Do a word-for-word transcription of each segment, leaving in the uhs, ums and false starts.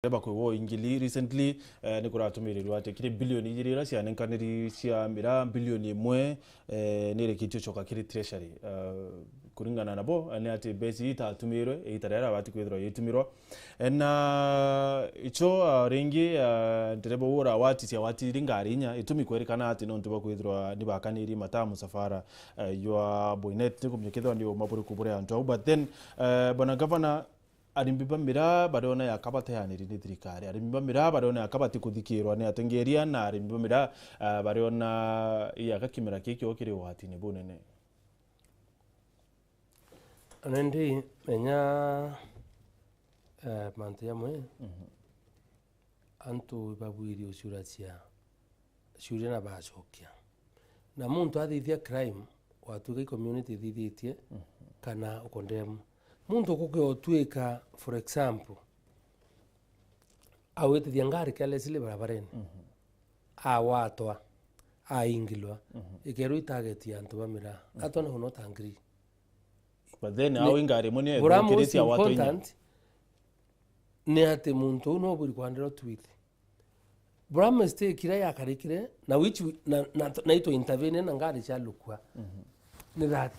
bakwigwa o ingili recently, eh, ni kuratumirirwa ati kiri bilioni ijiri iria cianenkaniri cia miraa, bilioni imwe, eh, ni irikitio coka kiri treasury. Eh, kuringana nabo, eh, ni ati mbeca ii itatumirwe igita riria irabati kwithirwa yitumirwa. Eh, na icio, ah, ringi, ah, ndereba uu urawatithia watithiri ngari inya, itumi kwerikana ati nontu bwa kwithirwa ni bakanirie mataa musafara, eh, jwa Boynet, ni kumenya kethirwa ni uma buriku buri antu au. But then, eh, bwana gavana, arimi ba miraa bariona ya kabateaniri ni thirikari. Arimi ba miraa bariona ya kabati kuthikirwa ni atengeria, na arimi ba miraa, ah, bariona ya ka kimera kiki o kiri ugwatini bunene. Na indi menya, eh, mantu jamwe, Mhm. antu ibabwiri uciuracia ciuria na bacokia. Na muntu athithia crime, watwika i community ithithitie, Mhm. kana ukondemu. Muntu ukukia utwika, for example, awitithia ngari carelessly barabarene, Mhm. awatwa, aingilwa, Mhm. ikerwa i target ya antu ba miraa. Mhm. Atwa na unotangiri. But then, Ni- au ingari imwe ni bura most ethukiritie awatwa inya. important ni ati muntu uu no bwiri kwandirwa twithe. Bura mistake iria yakarikire, na which we, na, na, na itwa intervene na ngari cia lukua. Mhm. Ni that.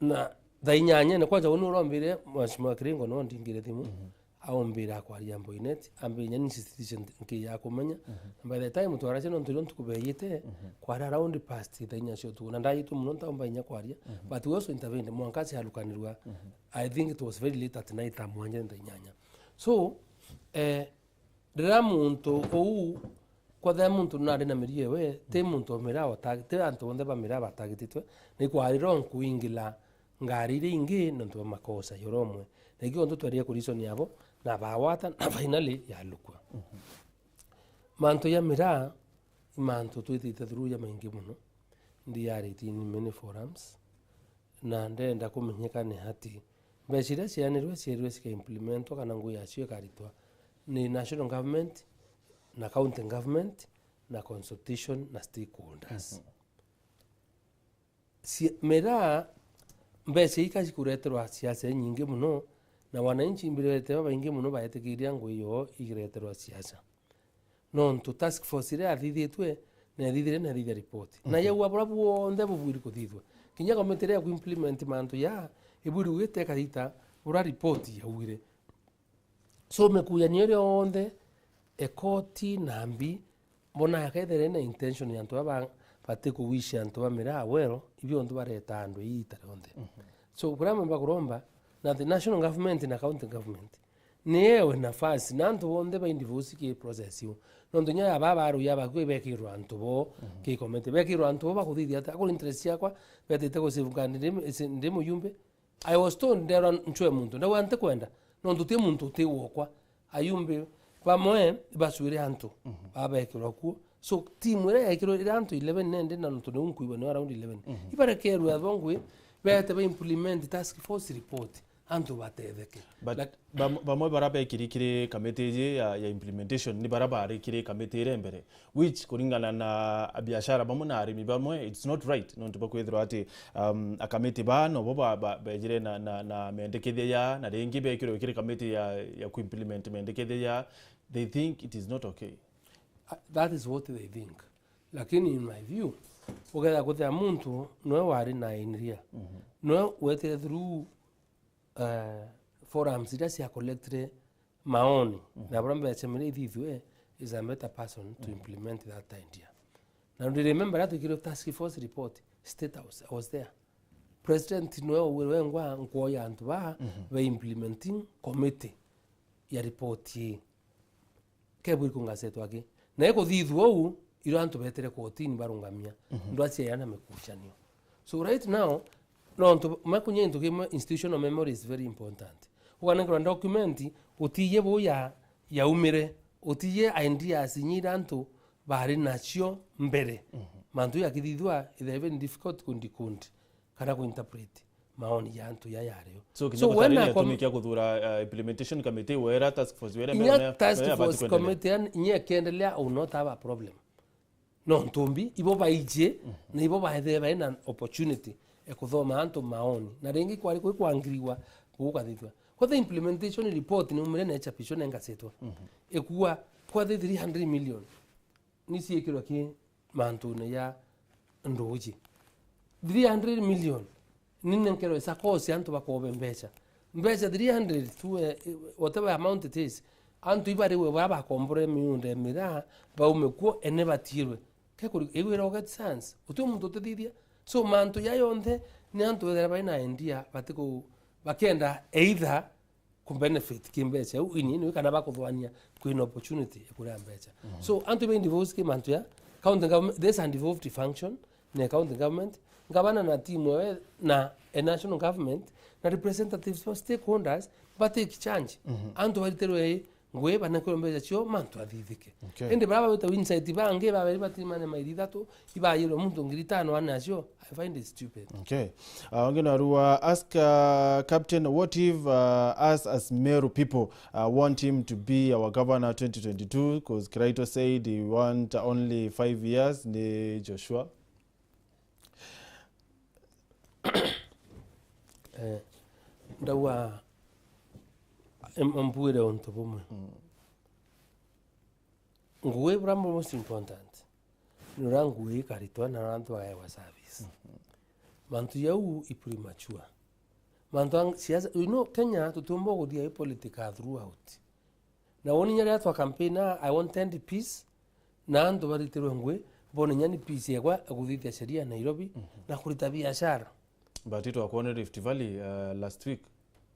Na thaa inyanya, na kwanja uni urombire, Mheshimiwa Kiringo no ndingire thimu, Mhm. aumbira kwaria Boynet, ambire inya ni institution nki ya kumenya. Mhm. Na by the time twaracia nontu rio ntuku beeyite, Mhm. kwari around past thaa inya cia utuku. Na ndayitwe muno ntaumba inya kwaria, Mhm. but we also intervened, mwanka ciarukanirwa. Mhm. I think it was very late at night, thaa mwanja thaa inyanya. So, eh, riria muntu uu, kwethira muntu nari na mirio ewe, ti muntu o miraa ota-, ti antu bonthe ba miraa batagititwe, na ikwari wrong kuingila ngari iria ingi nontu bwa makosa ya uria umwe. Na ikio ntu twerie ku reason yabo, na bawata, na finally yalukwa. Mhm. Mantu ya miraa, i mantu twitite through ya maingi muno. Ndiarite in many forums, na ndenda kumenyeka ni ati mbeca iria cianirwe cierwe cika implementwa kana ngugi yacio ikaritwa ni national government, na county government, na consultation na stakeholders. Mhm. Cia-, miraa, mbeca ika cikureterwa siasa inyingi muno, na wananchi mbirete babaingi muno baetikiria ngugi yoo igireterwa siasa. Nontu task force iria yathithitwe, na yathithire na yathithia report. Na Mhm. yaua buria buonthe bubwiri kuthithua. Kinya komiti iria ya kuimplement mantu ya, ibwiri gwite ikarita buria report yaugire. So, mikuyanio iria yonthe, ekoti na mbi, bona akethire na intention ya antu baba bati kuwisha antu ba miraa well, ibio antu bareta andu iita rionthe. Mhm. So, buria mba kuromba, na the national government na county government, ni ewe nafasi, na antu bonthe ba involve ki process iu. Nontu nya aba baruya bakui bekirwa antu bo, Mhm. ki committee, bekirwa antu bo bakuthithia ati, akuru interest ciakwa, betite ku safeguard ndi, ndi muyumbe. I was told, nderwa ncwe muntu, ndauga ntikwenda, nontu ti muntu uti wokwa. Ayumbe bamwe bacwire antu, Mhm. babekirwa kuo. So, timu iria yekirwe iri antu eleven nende, na nontu niu nkuigua niyo around eleven. Mhm. Ibarekerwe atho ngui, beete ba implement task force report, antu batetheke. But Lak- bam-, bamwe bara bekiri kiri kamiti iji ya, ya implementation, ni bara bari kiri kamiti iria mbere, which, kuringana na abiashara bamwe na arimi bamwe, it's not right, nontu bwa kwithirwa ati, um, akamiti baa nobo ba, ba, bejire na, na, na mendekethia ya, na ringi bekirwe kiri kamiti ya, ya ku implement mendekethia ya, they think it is not okay. Uh, that is what they think. Lakini in my view, ukethira kuthea muntu noe wari na idea. Mhm. Noe wetire through, eh, forums iria cia collectire maoni, Mhm. na buria mbeca miria ithithue, is a better person to Mhm. implement that idea. Na ndi remember that twikirwe task force report, State House, I was there. President noe we-, wengwa nkuoya antu baa Mhm. be implementing committee ya report ii. Kebwiri kungasetwa aki. Na ikuthithua uu, irio antu betere kotini barungamia, Mhm. ndwa ciaana mikucanio. So right now, nontu makunya into kimwe, institutional memory is very important. Ukanengerwa document, utiye bu ya, yaumire, utiye ideas inya iria antu bari nacio mbere. Mhm. Mantu yakithithua, it's very difficult kundi kundi. Kana ku interpret maoni ya antu ya yario. So, kinya So, gutari when na I com- atumiki a kuthura, uh, implementation committee wera task force wera inya mera, task wera abati force kuendelea. Committee, yani, inya ikiendelea, I will not have a problem. No ntumbi, ibo baije, Mhm. na ibo baethire bai na opportunity ya kuthoma antu maoni. Na ringi kwari kwi kwangirigwa, gukathithua. Kwa the implementation report ni umire na echapishwa na engasitwa. Mhm. Ikuwa kwa the three hundred million ni ciikirwe ki mantune ya nduuji. Three hundred million ni nenkerwe sakosi antu bakobe mbeca. Mbeca three hundred to, eh, whatever amount it is. Antu ibariwe bara bakombore miunda ya miraa, baume kuo ene batiirwe. Kekuri igwira uget sense. Uti muntu utithithia. So mantu ya yonthe ni antu bethira bari na idea batiku bakenda either ku benefit ki mbeca iu ini ini kana bakuthwania kwina opportunity ya kuria mbeca. Mhm. So antu be involved ki mantu ya county government, this undevolved function ni county government, ngavana na timu ewe na a national government na representatives of stakeholders ba take charge. Mhm. Antu baritirwe ngui banenkerwe mbeca cio mantu athithike. Okay. Indi bara bawita insight bangi baberi batimane mairi ithatu ibayirwe muntu ngiri itano ane acio, I find it stupid. Okay. Uh, ungi narua ask, uh, Captain, what if, uh, us as Meru people, uh, want him to be our governor twenty twenty-two? Because Kiraitu said he want only five years, ni Joshua. Eh, ndauga, em-, mbuire untu bumwe. Mm. Ngui bura most important ni uria ngui ikaritwa na uria antu bagewa service. Mhm. Mantu jau i premature. Mantu ang-, siasa, you know, Kenya tutiumba guthia i politic throughout. Na woni nya riria twa campaign, I wanted peace, na antu baritirwe ngui, bone nya ni peace yegwa ya kuthithia sheria ya Nairobi, mhm, na kurita biashara. But twakwonere Rift Valley, uh, last week,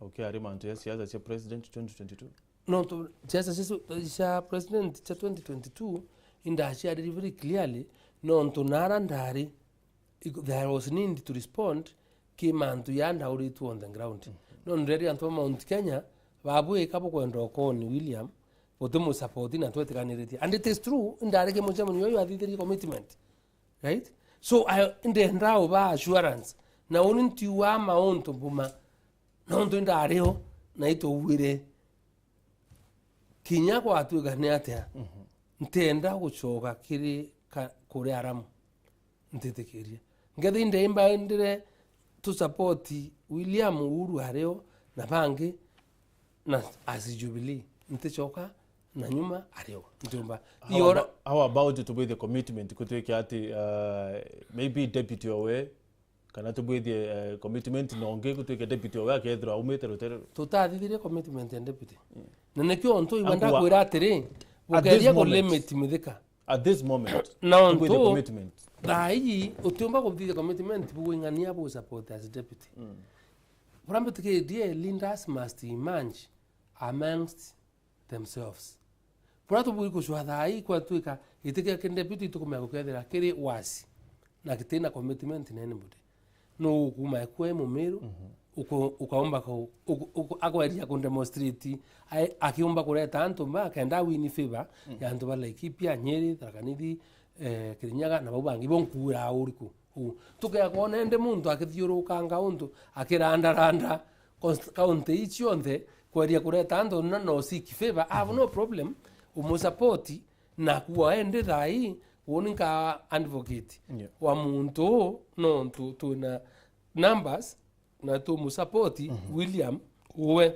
ukiaria mantu ya siasa cia president twenty twenty-two. Nontu siasa cia, cia president cia twenty twenty-two, indaciariri very clearly, nontu nara ndari, there was need to respond ki mantu ya ndauritwe on the ground. Mhm. No nderi antu ba Mount Kenya, babwika bukwenda ukoni William, buti mu support na twetiganiritie. And it is true, ndari ki mucemanio uyu athithirie commitment. Right? So, I, ndenda uba assurance. Na uni ntiuga mauntu buma, nontu ndario, na itugwire. Kinya gwatuika ni atia, mhm, ntenda gucoka kiri ka-, kuri Aramu. Ntitikiria. Ngethi ndeimba ndire tu support William Uhuru ario na bangi na as Jubilee. Nticoka na nyuma ario. Ntiumba. How aba-, how about tubwithie commitment kutwike ati, uh, maybe deputy owe Kana tubwithie, eh, commitment na ungi gutwike deputy owe akethirwa aumite rutere ru. Tutathithirie commitment ya deputy. Mm. Na nikio ontu iwe Ankuwa, ndakwira atiri, at this bukeria ku moment, limit Mithika. At this moment, Na tubwithie ontu commitment. Thaa ii utiumba kuthithia commitment bugwing'ania bu support as deputy. Mm. Buria mbitikirie, leaders must emerge amongst themselves. Buria tubui kucwa thaa ii kwatwika giti kia ki deputy tukumenya gukethira kiri wasi na giti na commitment na anybody. No ukuma ekwe Mumiru, mhm, uko-, ukaumba ku-, uku-, uku-, akweria ku demonstrate, ai-, akiumba kureta antu mba kenda win favor, mhm, ya antu ba Laikipia, Nyeri, Tharaka Nithi, eh, Kirinyaga na bau bangi bo nkuura uriku. Uu. Tukea kwona indi muntu akithiurukanga untu, akirandaranda cons-, kaunti ii cionthe, kweria kureta antu na no seek favor, I have no problem, umusupport, na kuwa indi thaa ii, uni nka advocate, yeah, wa muntu uu, nontu twina numbers, na tumusupport, mhm, William, uwe.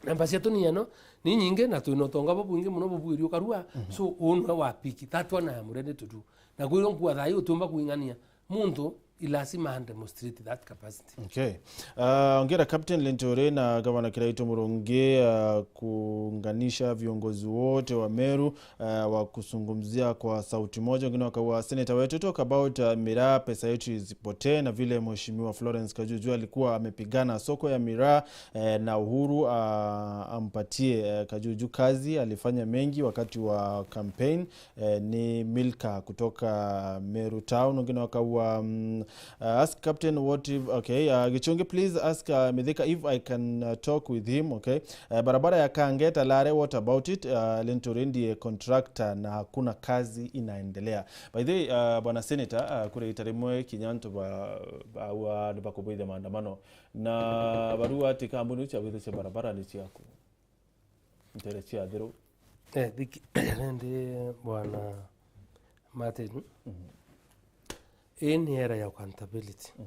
Namba cietu ni eno, ni nyingi, na twina utonga bubwingi mono bubwiri ukarua. Mhm. So, uu nwe wa piki. That one I am ready to do. Na kwirwo nkua thaa ii utiumba kwing'ania muntu, i lazima a demonstrate that capacity. Okay. Ah, ongera Captain Linturi na Gavana Kiraitu Murungi, ah, kuunganisha viongozi wote wa Meru, ah, wa kuzungumzia kwa sauti moja. Wengine wakaua, Senator wetu, talk about, ah, miraa, pesa yetu isipotee, na vile Mheshimiwa Florence Kajuju alikuwa amepigana soko ya miraa, eh, na Uhuru, ah, ampatie, eh, Kajuju kazi. Alifanya mengi wakati wa campaign. Eh, ni Milka kutoka Meru Town. Wengine wakaua, mm, uh, ask Captain what if, okay, uh, Gichungi, please ask, uh, Mithika if I can, uh, talk with him, okay. Uh, barabara ya Kange Talare, what about it? Uh, Linturi ndiye contractor na hakuna kazi inaendelea. By the way, uh, Bwana Senator, uh, kuri ita rimwe kinya antu ba, ba, ba, ni bakubwithia maandamano. Na barua ati kambuni cia bwitha cia barabara ni ciaku. Ntere cia thiru. Eh, thiki-, rindi Bwana Martin, mhm, ii ni era ya accountability. Mhm.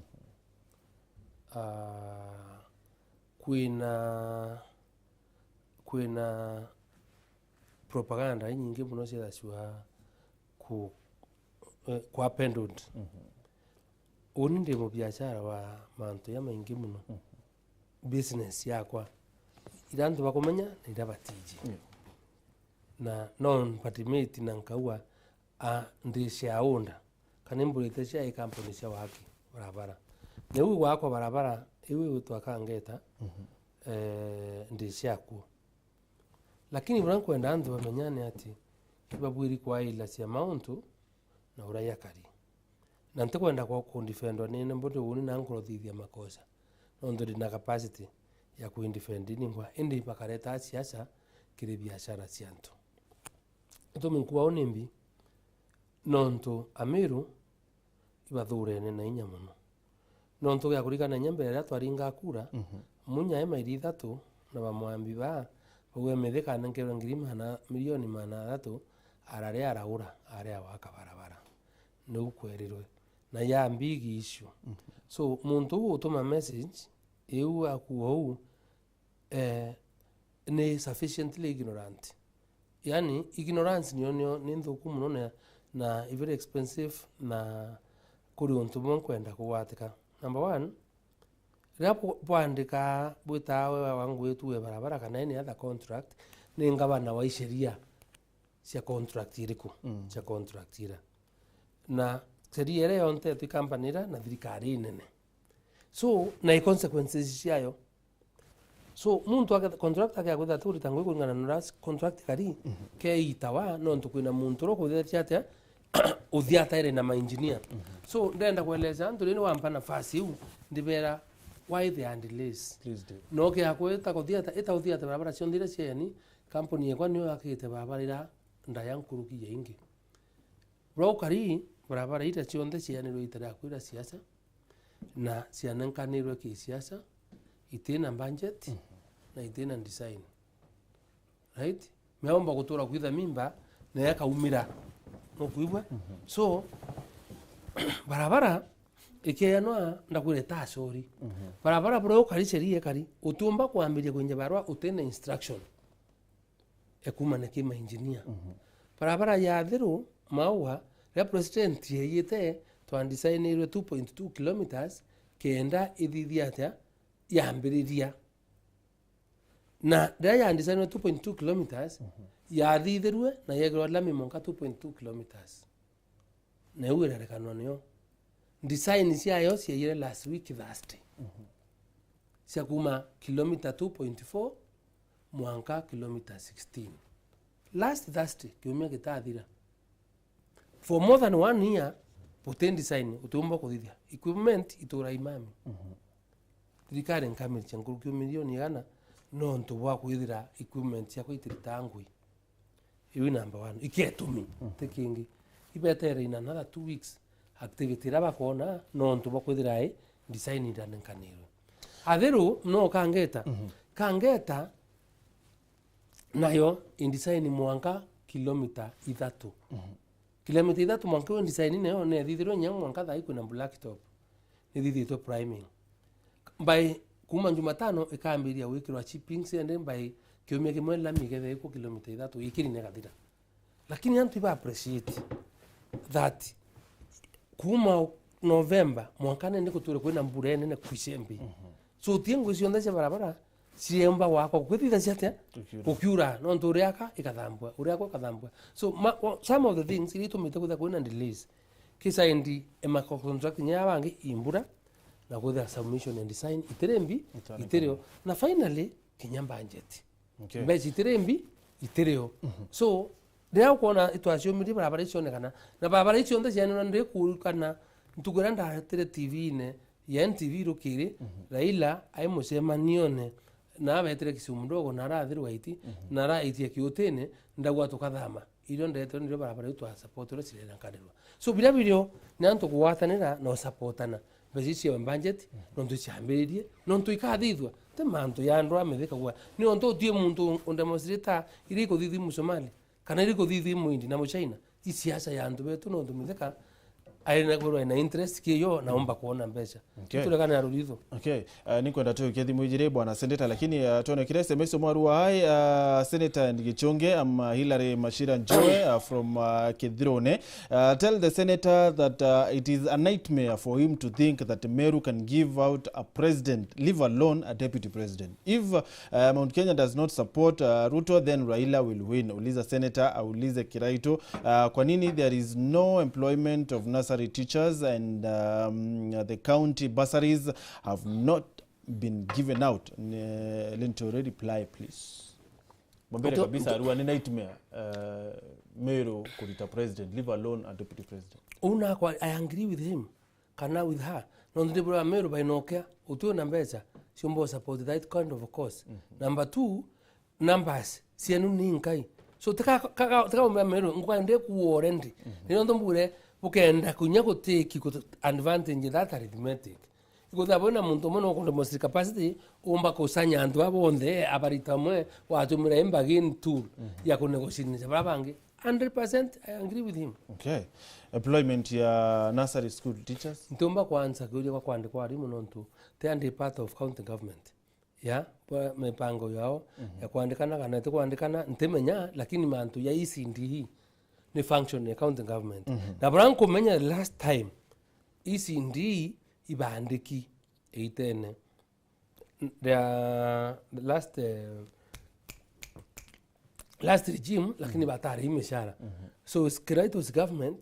Ah, kwina, kwina propaganda inyingi mono ciethagwa ku-, eh, kwa peddled. Mhm. Uni ndi mubiashara wa mantu jamaingi mono. Mhm. Business yakwa, iria antu bakumenya na iria batiji. Yeah. Na no mpatimiti na nkauga, a, ndi shareholder, kana imburite cia i company cia waki barabara. Na iu gwakwa barabara, iu igwitwa Kangeta, mhm, eh, ndi ciakuo. Lakini buria nkwenda antu bamenyane ati, ibabwiri kwaila cia mauntu na uria yakari. Na ntikwenda kwa kundifendwa ni, ni mbundi uni na nkurothithia makosa. Nontu ndi na capacity ya kuindefend ningwa, indi bakareta siasa kiri biashara cia antu. Gitumi nkuuga uu nimbi? Nontu Amiru ibathurene na inya mono. Nontu gia kurikana inya mbere riria twaringaa kura, mhm, Munya e mairi ithatu na bamwambi baa, bauge mithika anenkerwe ngiri magana, milioni magana athatu, araria araura, aria awaka barabara. Niu kwerirwe. Na ya big issue. Mhm. So, muntu uu utuma message iu akuuga uu, eh, ni sufficiently ignorant. Yani, ignorance niyo, niyo ni nthuku mono na, na i very expensive na kuri untu bumwe nkwenda kugwatika. Number one, riria bu-, bwandika bwitaga we wa ngwitu we barabara kana any other contract, ni ngavana wa isheria cia contract iriku? Mm. Cia contract ira. Na sheria iria yontetwe i company ira na thirikari inene. So, na i consequences ciayo. So, muntu ake, contractor ake akwitha ati urita ngugi kuringana na uria contract kari, mhm, keitawa, nontu kwina muntu uria ukuthithatia atia, uthia ataire na ma engineer. Mhm. So, ndenda kueleza antu riria wampa nafasi iu, ndibera, why there are delays? Please do. No kia kwita kuthia ata, ita uthia ata barabara cionthe iria cieni, company yekwa niyo yakite barabara ira ndaya nkuruki ya ingi. Buria ukari, barabara ira cionthe cianirwe ita riaku ira siasa, na cianenkanirwe kisiasa, itina budget, mhm, na itina design. Right? Miaumba gutura kwitha mimba, na yakaumira. Nukwigua? Mhm. So, barabara, ikieyanwa, ndakwire ta sorry. Mhm. Barabara buria ukari sheria ikari, utiumba kwambiria kwinja barua utina instruction. Ekumane ki ma engineer. Mhm. Barabara ya Thiru Maua, riria president yeyite, twa designirwe two point two kilometres, kenda ithithia atia, yambiriria. Na riria ya designirwe two point two kilometres, mhm, yathithirue na yekirwa lami mwanka two point two kilometres. Na iu irerekanwa niyo. Design ciayo ciaiyire last week Thursday. Mhm. Cia kuma kilometre two point four mwanka kilometre sixteen. Last Thursday, kiumia gitathira. For more than one year, buti design utiumba kuthithia. Equipment itura imami. Mhm. Thirikari nkamirikia nkuruki milioni igana nontu bwa kwithira equipment ciakwa itiritaga ngui. Iu number one. Iketumi, mm, ti kingi. Ibetere in another two weeks, activity iria bakoona, nontu bwa kwithira i design iranenkanirwe. Athiru no Kangeta. Mhm. Kangeta nayo i design mwanka kilomita ithatu. Mhm. Kilomita ithatu mwanka iu design nayo nethithirwe inya mwanka thaa ikwina black top. Nithithitwe priming. By, kuma Jumatano ikambiria gwikirwa chipping, and then by kiumia kimwe lami ikethira ikwo kilomita ithatu, ikiri na ikathira. Lakini antu iba appreciate that kuma November mwanka nene kuture kwina mbura nene kuicembe. Mhm. So, ti ngui cionthe cia barabara ciemba gwakwa, kwithitha ciatia? Gukiura. Gukiura. Nontu uriaka ikathambwa, uriakwa ikathambwa. So, ma-, o-, some of the things iria itumite kwithira kwina delays. Kisaindi, e ma contract inya ya bangi imbura, na kwithira submission and design itiri mbi, itiri mbi, itirio. Na finally, kinya budget. Okay. Mbeca itiri mbi, itirio. Mhm. So, riria ukwona itwaciumirie barabara icionekana, na barabara icionthe cianirwa, ndikurikana ntuku iria ndaretire T V-ine ya N T V rukiri, mhm, Raila ai mucemanione, na abetire Kisumu ndogo, na arathirwa iti, mhm, na araitia kiutine, ndauga tukathama. Irio ndeterwe nirio barabara iu twa support uria cirenenkanirwa. So, biria birio ni antu kugwatanira na usupportana. Mbeca icio cia budget, mhm, nontu iciambiririe, nontu ikathithua. Ti mantu ya andu a mithikagua. Ni ontu utie muntu undemonstrate iria ikuthithi Musomali, kana iria ikuthithi Muhindi na Muchina. I siasa ya antu betu, nontu mithika ari na kwirwa ena interest kiyo na umba kuona mbeca. Okay. Turekane na ruritho. Okay. Uh, ni kwenda tujukie thimu ijiri, bwana Senator, lakini, uh, tuone kire S M S mwaru wa hai, uh, Senator and Gichunge, I'm, uh, Hilary Mashira Njoe, uh, from, uh, Kithirone. Uh, tell the senator that, uh, it is a nightmare for him to think that Meru can give out a president, leave alone a deputy president. If, uh, Mount Kenya does not support, uh, Ruto, then Raila will win. Uliza senator, aulize Kiraitu, uh, kwa nini there is no employment of nursery teachers and, um, the county bursaries have not been given out? Ni, Linturi, reply, please. Mbere kabisa, arua ni nightmare, uh, Meru kurita president, leave alone a deputy president. Una kwa, I agree with him. Kana with her. Nontu ndi bura Meru bainokia, utio na mbeca, ciumba support that kind of cause. Mhm. Number two, numbers cienu ni nkai. So, tika, kaka, tika umea Meru, nkwa ndi ku already. Mhm. Ni nontu mbure, bukenda kunya gutiki ku advantage that arithmetic. Ikutha bwina muntu umwe no ku demonstrate capacity, umba kusanya antu abo onthe, abarita umwe, watumira i bargaining tool, mhm, ya kunegotiate na bara bangi. Hundred percent, I agree with him. Okay. Employment ya nursery school teachers? Ntiumba kwansa kiuria kwa kwandikwa arimu nontu they are part of county government. Ya, kwa mipango yao, mhm, ya kwandikana kana ti kwandikana, ntimenya, lakini mantu ya E C D E ni function ya county government. Mhm. Na bura nkumenya last time, E C D E ibandiki eitene. Ria last, eh, last regime, lakini, mhm, batari mishara. Mhm. So, Kiraitu government,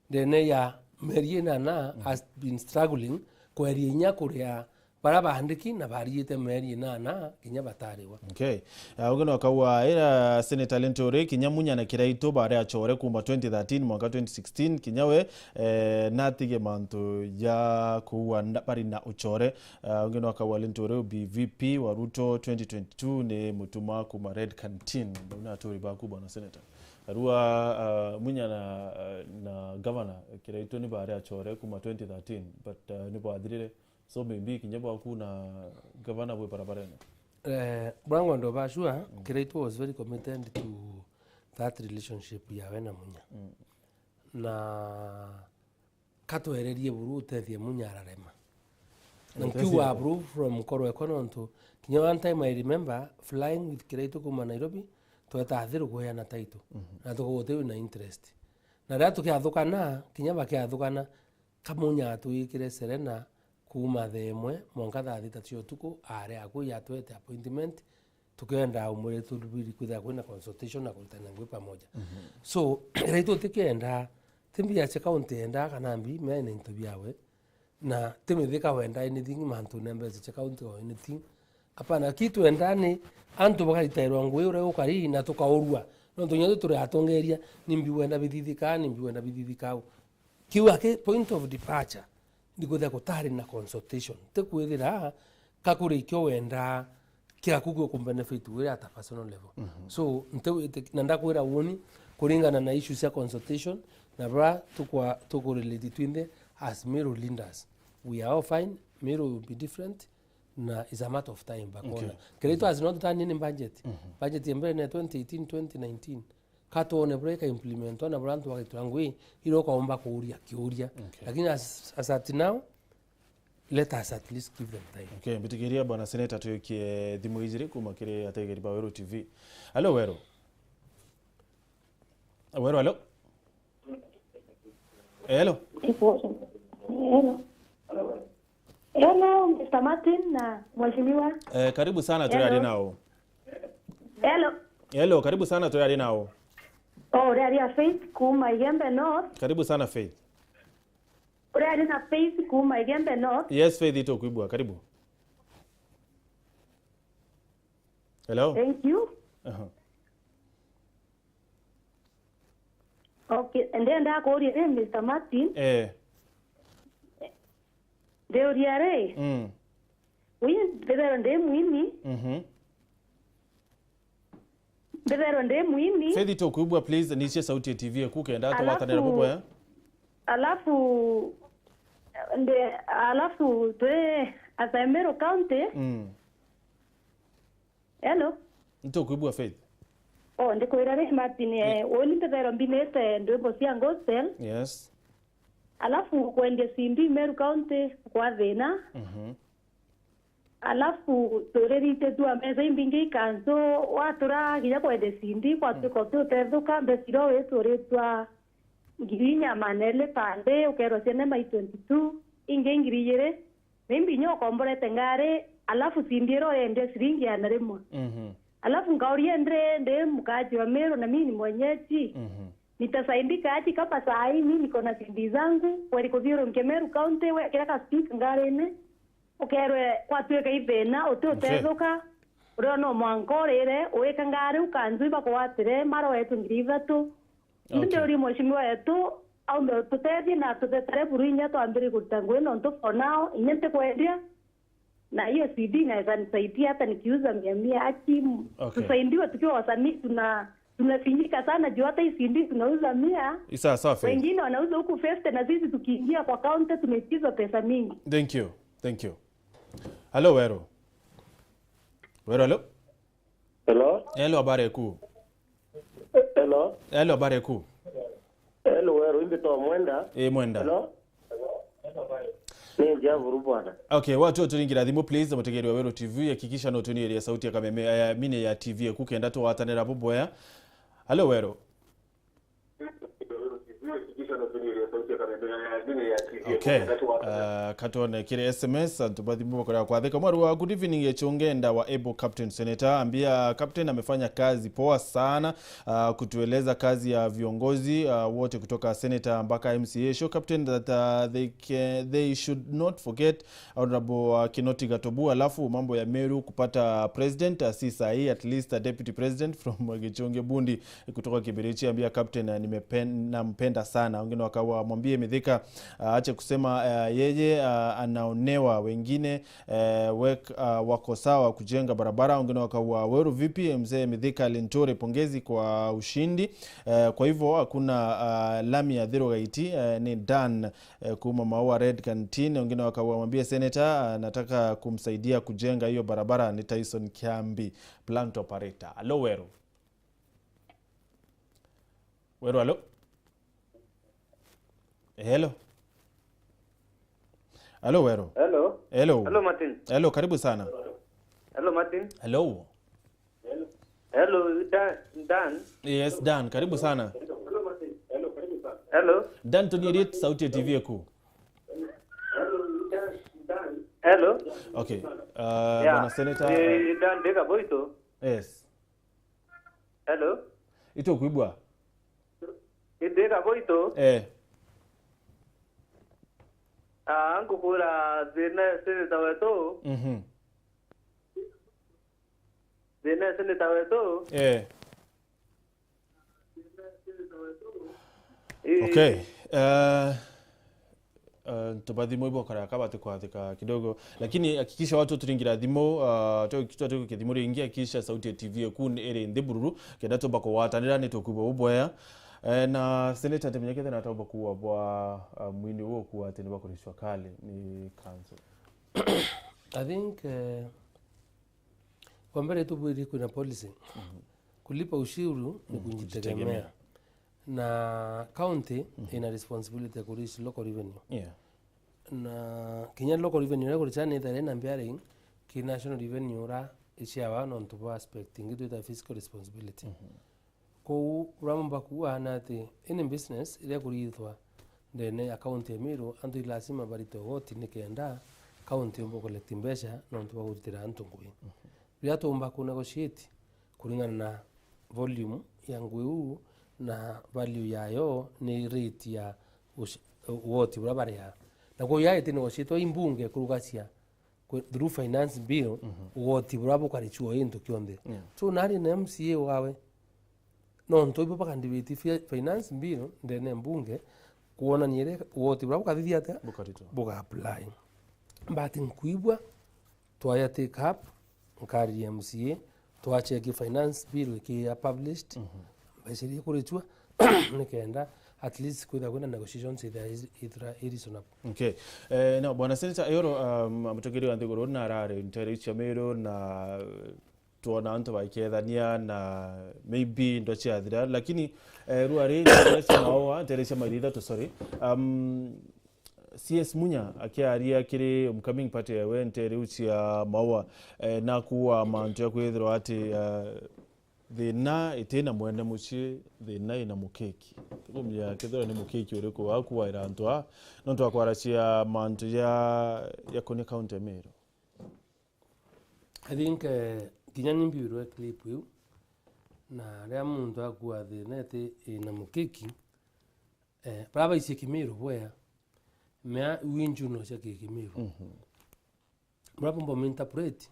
ndene ya mieri inana, mhm, has been struggling kweria inya kuria bara bandiki na bariite mieri inana kinya batariwa. Okay. Uh, ungi no akauga, ira Senator Linturi, kinya Munya na Kiraitu bari achore kuma twenty thirteen mwanka twenty sixteen, kinya we, eh, natige mantu ya kuua nda-, bari na uchore. Uh, ungi no akauga Linturi, B V P wa Ruto twenty twenty-two ni mutuma kuma Red Canteen. Ndona aturi baku, bwana Senator. Arua, uh, Munya na, uh, na Governor Kiraitu ni bari achore kuma twenty thirteen, but, uh, ni bwathirire. So maybe kinya bwaku na Governor bwi barabarene. Eh, bwangu ndo bashua, mm, Kiraitu was very committed to that relationship ya we na Munya. Mm. Na katwererie buru utethie Munya ararema. Na nkiuga buru from nkoro ekwa nontu, kinya one time I remember flying with Kiraitu kuma Nairobi, tweta Athiru kuheana title. Mhm. Na tukagutewi na interest. Na riria tukiathukana, kinya bakiathukana, ka Munya atwikire Serena kuma thaa imwe mwanka thaa thita cia utuku, ari aku yatwete appointment, tukenda umwire turubiri kwithira kwina consultation na kuritana ngui pamoja. Mhm. So, riria tutikienda, ti mbia cia county enda kana mbi, mea na into biawe. Na ti mithika wenda anything, mantu na mbeca cia county or anything. Apana, ki twenda ni antu bakaritairwa ngui uria ukari na tukaurua. Nontu nyonthe turi atongeria, ni mbi wenda bithithika, ni mbi wenda bithithika. Kiu aki point of departure, ni kwithira gutari na consultation. Ti kwithira kakuri ikio wenda kiaku gio kumbenefit we at a personal level. Mhm. So, nte-, na ndakwira uni, kuringana na issues cia consultation, na bra tukwa-, tukurelate twinthe as Meru leaders. We are all fine, Meru will be different, na is a matter of time, bakona. Okay. Kiraitu has not done any budget. Mhm. Budget ya mbere ni ya twenty eighteen, twenty nineteen. Ka twone buria ika implementwa na buria antu bagaitwa ngui, iria ukaumba kuuria kiuria. Okay. Lakini as, as at now, let us at least give them time. Okay, mbitikiria bwana Senator, tuikie thimu ijiri kuma kiri ategeri ba Weru T V. Hello, Weru. Weru, hello. Hello. Hello. Hello, Mister Martin na mheshimiwa. Eh, karibu sana, turi ari nao. Hello. Hello, karibu sana, turi ari nao. Oh, uri ari na Faith kuma Igembe North. Karibu sana, Faith. Uri ari na Faith kuma Igembe North. Yes, Faith, itukwigua, karibu. Hello? Thank you. Aha. Okay, ndenda kuuria ri, Mister Martin. Eh. Ndiuria ri, mm, wi mbithairwe ndi mwini. Mhm. Mbithairwe ndi mwini. Faith, tukwigua, please, nicia sauti ya T V eku kenda tugwatanira bubwega. Alafu, ndi, alafu twi as a Meru County. Mm. Hello? Nitukwigua, Faith. Oh, ndikwira ri, Martin, eh, yes, uni mbithairwe mbinite ndwimbo cia gospel. Yes. Alafu kwendia C D Meru County kwa thina. Mhm. Alafu turirititue mbeca imbingi ikanzu, watura kinya kwendia C D, kwatuika uti utethuka, mbeca iria wituritwa ngiri inya maneli pande, ukerwa ciana mai twenty-two, ingi ngiri igiri, maybe inya ukomborete ngari, alafu C D iria uyendia ciringi igana rimwe. Mhm. Alafu nkauria, ndi, ndi mkaaji wa Meru na mimi ni mwenyeji. Mhm. Nitasaidika aje kama saa hii mimi niko na C D zangu, kweri kuthiurunkia Meru County, wekira ka stick ngarine, ukerwe kwatuika ithina, uti Mzee. utethuka, uria no mwanka urire, uika ngari ukanzu ibakugwatire, mara wetu ngiri ithatu. Okay. Ndi uri mheshimiwa wetu, aumbe ututethie na tutetare buru inya twambire kuruta ngui nontu for now, inya ntikwendia. Na hiyo C D inaweza nisaidia hata nikiuza mia mia aki. Okay. Tusaidiwe tukiwa wasanii, tuna, tunafinyika sana juu hata hii C D tunauza mia. Isa, safi. Wengine wanauza huku fifty na sisi tukiingia kwa county tumeitizwa pesa mingi. Thank you. Thank you. Hello, Wero. Wero, hello. Hello? Hello, habari yaku? Hello? Hello, habari yaku? Hello, Wero, imbi to Mwenda. Eh, Mwenda. Hello? Ni Njavuru bwana. Okay, watu turingira thimu, please, mutegeri wa Wero T V, hakikisha no tuniria sauti ya kameme, ya mine ya T V yaku kenda twatanira bubwea. Hello, Wero. Okay. Uh, katwone kiri S M S, antu bathi bubakorera kwathika. Mwaru wa good evening, Echungenda wa Able Captain Senator. Ambia Captain amefanya kazi poa sana, uh, kutueleza kazi ya viongozi, uh, wote kutoka Senator mpaka M C A. Show Captain that, uh, they can, they should not forget Honorable, uh, Kinoti Gatobu. Alafu mambo ya Meru kupata president, uh, si sahi, at least a deputy president from Gichunge Bundi. Kutoka Kibirichi, ambia Captain, eh, nimepen-, nampenda sana. Wengine wakawa mwambie Mithika, ah, aache kusema, eh, yeye, ah, anaonewa. Wengine, eh, wek-, ah, wako sawa kujenga barabara. Wengine wakawa, Weru vipi? Mzee Mithika Linturi, pongezi kwa ushindi. Eh, kwa hivyo hakuna, ah, lami ya Thirogate, eh, ni done, eh, kuma Maua Red Canteen. Wengine wakawa, mwambie Senator, ah, nataka kumsaidia kujenga hiyo barabara. Ni Tyson Kiambi, plant operator. Hello, Weru. Weru, hello? Hello? Hello, Weru. Hello. Hello. Hello, Martin. Hello, karibu sana. Hello, Martin. Hello. Hello, Dan, Dan. Yes, Dan, karibu sana. Hello. Dan, tunirie sauti ya T V yaku. Hello. Okay. Uh, yeah. Bwana Senator, eh, uh, Dan Ndega Boito. Yes. Hello? Itukwigua? Ndega Boito? Eh. Ah, ngukura thina Senator wetu. Mhm. Thina Senator wetu. Eh. Eh. Okay. Eh, Eh, tubathimo ibokara kabati kwathika kidogo, lakini hakikisha watu turingira thimo, uh, tu, tu, tu kithimo ringi, hakikisha sauti ya T V yaku iri nthi bururu, kenda tumba kugwatanira ni tukwigua bubwea. Eh, na Senator, ntimenyekete na tumba kuwa bwa, uh, mwini uo kuwa ati ni bakuricwa kali ni council. I think, eh, kwa mbere tubwiri kwina policy. Mhm. Kulipa ushuru ni, mm, kujitegemea. Kujitegemea. Na county, mhm, ina responsibility ya kureach local revenue. Yeah. Na kinya local revenue iria kuricha ni ithare na bearing ki national revenue ura ishawa nontu bwa aspect ingi twita fiscal responsibility. Mhm. Kou uria mumba kuuga ni ati any business iria kurithwa ndene ya county ya Meru, antu i lazima barite ugoti nikenda county yumba collect mbeca nontu bwa kurutira antu ngui. Mhm. Riria tumba ku negotiate kuringana na volume ya ngui uu na value yayo ni rate ya ush-, ugoti buria bariaa. Na kwou yaiti negotiate i mbunge kurugacia kwe-, through finance bill, mhm, ugoti buria bukaricua into kionthe. Yeah. So nari na M C A wawe, nontu ibo bakandibiti fi-, finance bill ndene ya mbunge, kwonania iria ugoti buria bukathithia atia? Bukaritwa. Buka apply. But nkwigua, twaya take up, nkariria M C A, twacheki finance bill ikiya published, mhm, mbeca iria ikurichua, nikenda at least kwithira kwina negotiations ithira is-, ithira i reasonable. Okay. Eh, now, Bwana Senator, Ayoro, um, mutongeria wa nthiguru na arari ntere cia Meru na, twona antu baikethania na maybe ndo ciathira, lakini, eh, rwari ntere cia maua, ntere cia mairi ithatu, sorry. Um, C S Munya akiaria kiri Homecoming Party ewe ntere iu cia maua, eh, nakuua mantu ya kwithirwa ati, eh, thina itina mwene mucii, thina ina mukiki. Tikumenya kethirwa ni mukiki uriku wakuaira antu aa, nontu akwaracia mantu ya, ya kuni county ya Meru. I think, eh, kinya ni mbirwe clip iu, na ria muntu akua thina iti ina mukiki, eh, bara baicie Kimiru bwea, mea iu injuno cia Kikimiru. Mhm. Bura bumba interpret,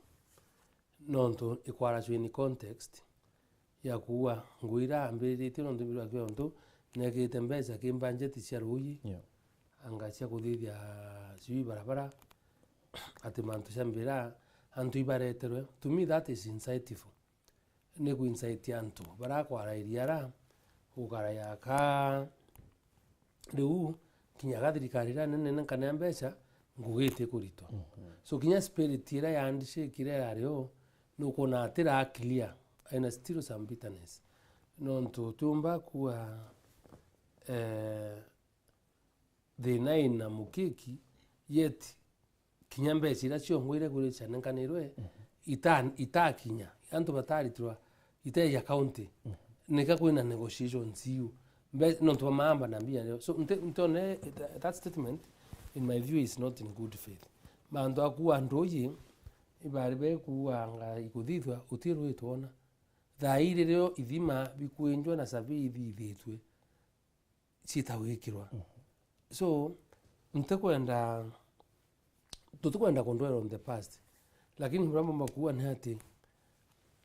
nontu ikwaracua in context ya kuua ngui ira ambiritie nontu mbirwa kio ntu nekirite mbeca ki mbanjeti cia ruuji, Yeah. anga cia kuthithia sijui barabara, ati mantu cia mbira, antu ibareterwe. To me, that is insightful. Ni ku incite antu bara kwarairia ara, gukara yaka, riu kinya ga thirikari iria nene nkanea mbeca, ngugi iti kuritwa. Mhm. So kinya spirit iria ya handshake iria yari o, nukwona ati ra clear, aina still some bitterness. Nontu tiumba kuga, eh, thina ina mukiki, yet kinya mbeca iria ciongwa iria kuri cianenkanirwe, Mhm. ita-, itakinya, antu bataritirwa, iteja county, Mhm. nika kwina negotiations iu. Mbe-, nontu bamaamba na mbia rio. So, nte-, ntone, that statement, in my view, is not in good faith. Mantu akua nduji, ibari bekuuga anga ikuthithwa, uti rwitwona. Thaa ii ririo ithima bikwinjwa na survey ithithitwe, citagwikirwa. Mhm. So, ntikwenda, tutikwenda ku dwell on the past, lakini buria mbumba kuuga ni ati,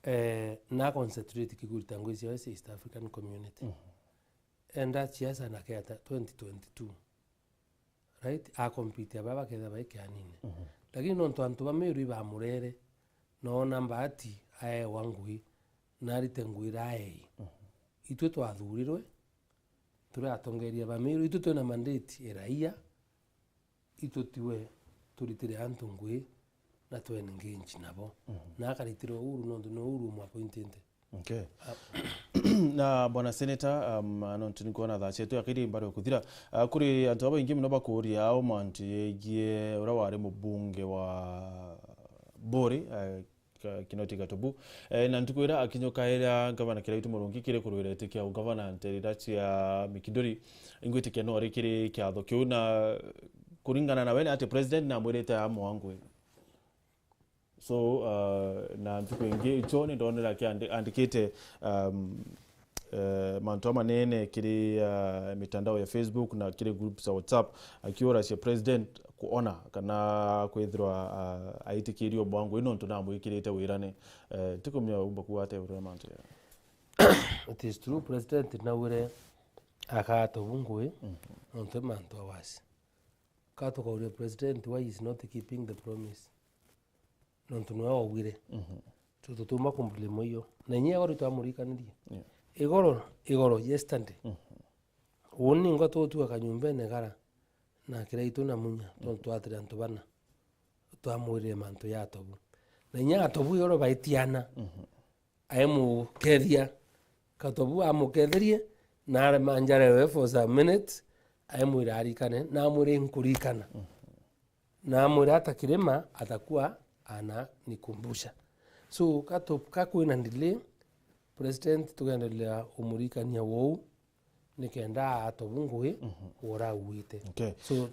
eh, na concentrate kigurita ngui cia West East African Community. Mhm. Enda siasa na keta twenty twenty-two. Right? Akompiti aba baketha bai kianine. Mhm. Lakini nontu antu ba Meru ibamurere, noona mbati aewa ngui, na arite ngui ira aei. Mhm. Itwe twathurirwe, turi atongeria ba Meru, itwe twina mandate iraia, itutiwe turitire antu ngui na twenengage nabo. Mhm. Na akaritirwe Uhuru nontu ni Uhuru umwappointite. Okay. Ah. Na Bwana Senator, um, nontu ni kwona thaa cietu akairi mbari kuthira. Ah, kuri antu babaingi muno bakuria au mantu yegie uria wari mubunge wa Buri, eh, Ka-, Kinoti Gatobu. Eh, na ntuku iria akinyukaira Gavana Kiraitu Murungi kiri kurwira iti kia ugavana nterira cia Mikinduri, ingwitikia no ari kiri kiatho kiu, na kuringana na we ni ati president namwirite amwangwe. So, uh, na ntuku ingi icho ni ndonera akiandi-, andikite, um, eh, mantu amanene kiri, uh, mitandao ya Facebook na kiri groups za WhatsApp, akiuracia president kuona kana kwithirwa, uh, aitikirio bwangu ino ntu namwikirite wirane. Eh, tikumia umba kuwa ate urira mantu ya. It is true, president naure akato bungui, Mhm. nontu mantu awasi. Ka tukauria president why is not keeping the promise. Nontu niwe waugire. Mhm. So tutuma kumblame iyo. Na inya igoro twamurikanirie. Yeah. Igoro, igoro, yesterday. Mhm. Uni ngo tutua kanyumbene gara na Kiraitu na Munya, tontu twatire antu bana. Twamwirire mantu ya Atobu. Na inya Atobu igoro baitiana. Mhm. Aimukethia. Katobu amuketherie, na arema njarewe for some minutes, aimwira arikane, na amwire nkurikana. Mhm. Na amwira hata kirima atakuwa ananikumbusha. So, kato-, kakwina delay, president tugendelea umurikania wou, nikenda Atobu ngui, Mhm. urauite. Okay. So,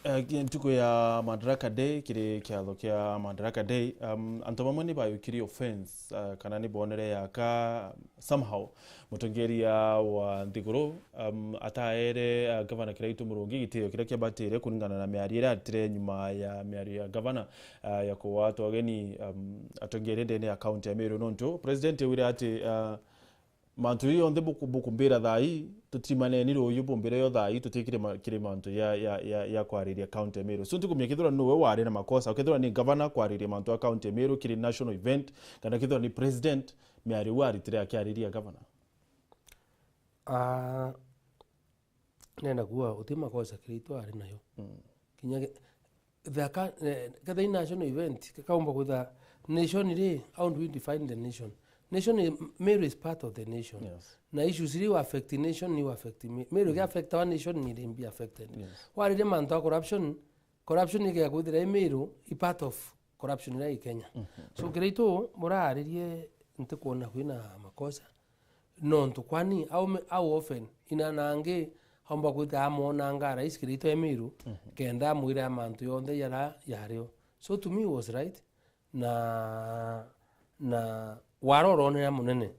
eh, ki-, ntuku ya Madaraka Day, kiri kiatho kia Madaraka Day, um, antu bamwe ni bayukirie offense, uh, kana ni bonere yaka somehow mutongeria wa nthiguru, um, ataere, uh, Gavana Kiraitu Murungi gitio kiria kiabatire kuringana na miario iria aritire nyuma ya miario ya gavana, uh, ya kugwatwa ugeni, um, atongeria ndene ya county ya Meru, nontu president augire ati, uh, mantu ii yonthe buku-, bukumbira thaa ii, tutimaneni ruuyu bumbire yo thaa ii, tutikire ma-, kiri mantu ya, ya, ya, ya kwariria county ya Meru. So, ntikumenya kethirwa niwe wari na makosa, kethirwa ni gavana kwariria mantu ya county ya Meru kiri national event, kana kethirwa ni president miario iu aritire akiariria gavana. Ah, nenda kuuga uti makosa Kiraitu ari nayo. Mm. Kinya ke-, thaka, eh, kethira i national event, kaumba kwitha Nation ri, how do we define the nation? Nation is, Meru is part of the nation. Yes. Na issues iri affect nation ni affect Me-, Meru, mm, affect our nation ni be affected. Yes. Wariria mantu a corruption, corruption igia kwithira i Meru i part of corruption ira i Kenya. Mhm. So kiraitu muraririe ntikwona kwina makosa. Nontu kwani how ma-, how often ina nangi aumba kwithira amonanga rais kiraitu e Meru, mhm, kenda amwira mantu yonthe yara yario. So to me it was right. Na, na wara uronera munene,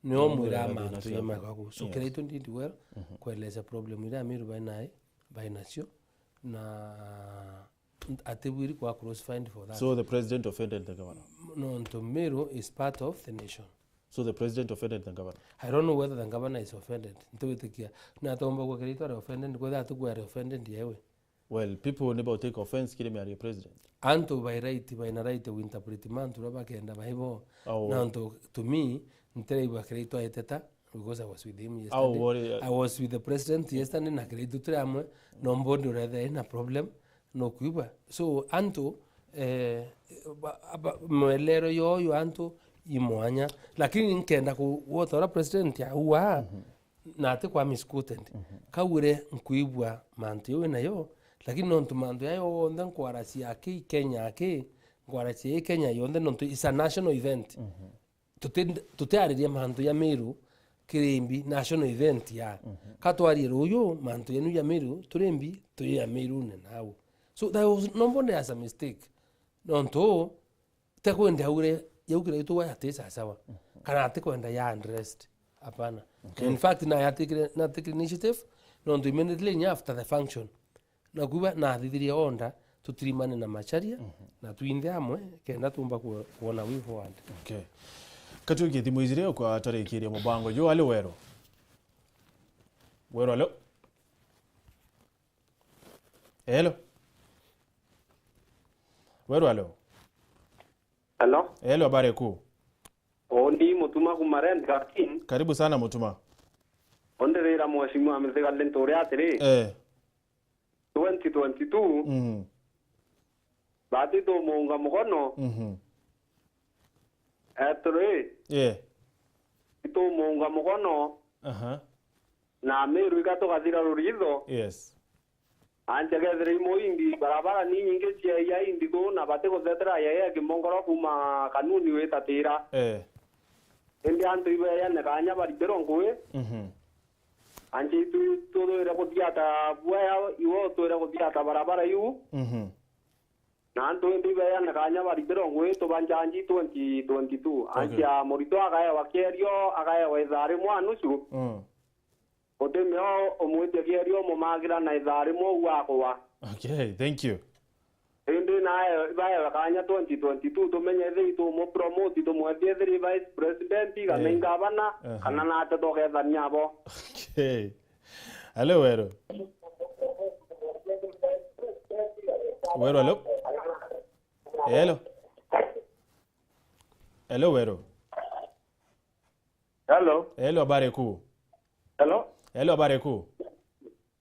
nio mwira mantu ya makagu. So, yes, kiraitu did well, mhm, kueleza problem ira Meru bainae, bainacio, na atibwiri kwa crucified for that. So the president offended the governor? Nontu Meru is part of the nation. So the president offended the governor? I don't know whether the governor is offended. Ntiwitikia. Na atomba kwa kiraitu are offended, kwethira atuku are offended yewe. Well, people ni bau take offense kiri miario ya president. Antu by right, baina right to interpret mantu uria bakenda baibo. Au. Nontu to me, ntiraigua kiraitu aiteta, because I was with him yesterday. Au, wori, uh, I was with the president yesterday, na kiraitu turi amwe, no mbondi urethe ina problem, no kuigua. So, antu, eh, ba-, ba-, mwelero yoyo antu i mwanya. Lakini nkenda ku-, gwota uria president auga, mhm, na ati kwa misquoted. Mhm. Kaugire nkwigua mantu jau nayo, lakini nontu mantu jaya yonthe nkwaracia aki Kenya aki, nkwaracia i Kenya yonthe nontu it's a national event. Mhm. Tuti-, tutiariria mantu ja Meru kirimbi national event ya. Mhm. Katwarie ruyu mantu jenu ja Meru turimbi tui ja Meru ne nau. So there was, nobody has a mistake. Nontu tekwenda aure, yaukira itu wa ati sasawa. Mhm. Kana ati kwenda ya addressed. Hapana. Okay. In fact, na yatikire, na take initiative, nontu immediately inya after the function. Na kuba na athithirie order, tutirimane na Macharia, mhm, na twinthe amwe, kenda tumba ku-, kuona way forward. Okay. Katuikie thimu ijiri ukwa tarikiria mubango. Yo, alo Weru. Weru, alo? Hello? Weru, alo? Hello? Hello, habari kuu? Uni Mutuma kuma Rent Garden. Karibu sana, Mutuma. Onderera mheshimiwa Mithika Linturi atiri, eh, twenty twenty-two, mhm, bati tumuunga mukono. Mhm. Eturi, yeah, itumuunga mukono. Aha. Na Meru ika tukathira ruritho. Yes. Anje kethira imo indi, barabara ni nyingi cia ya indi tu, na bati guthetera ya ya kimongoro kuma kanuni witatira. Eh. Indi antu ibeeyane kanya baribirwa ngui. Mhm. Anje itu tutwire kuthiata bwaya, iwe utwire kuthiata barabara iu. Mhm. Na antu indi ibeeyane kanya baribirwa ngui, tubanjanji twenty twenty-two. Okay. Anja murito agaewa kierio, agaewa ithaa rimwe na nusu. Mm. Utimeo umwitie kierio umumagira na ithaa rimwe uu akwa. Okay, thank you. Indi nae baewe kanya twenty twenty-two tumenye ethiri tumupromote, tumwethie ethiri vice president, kana, eh, ingavana, aha, kana nate tugethania abo. Okay. Hello, Weru. Weru, hello. Hello. Hello, Weru. Hello. Hello, habari kuu? Hello. Hello, habari kuu?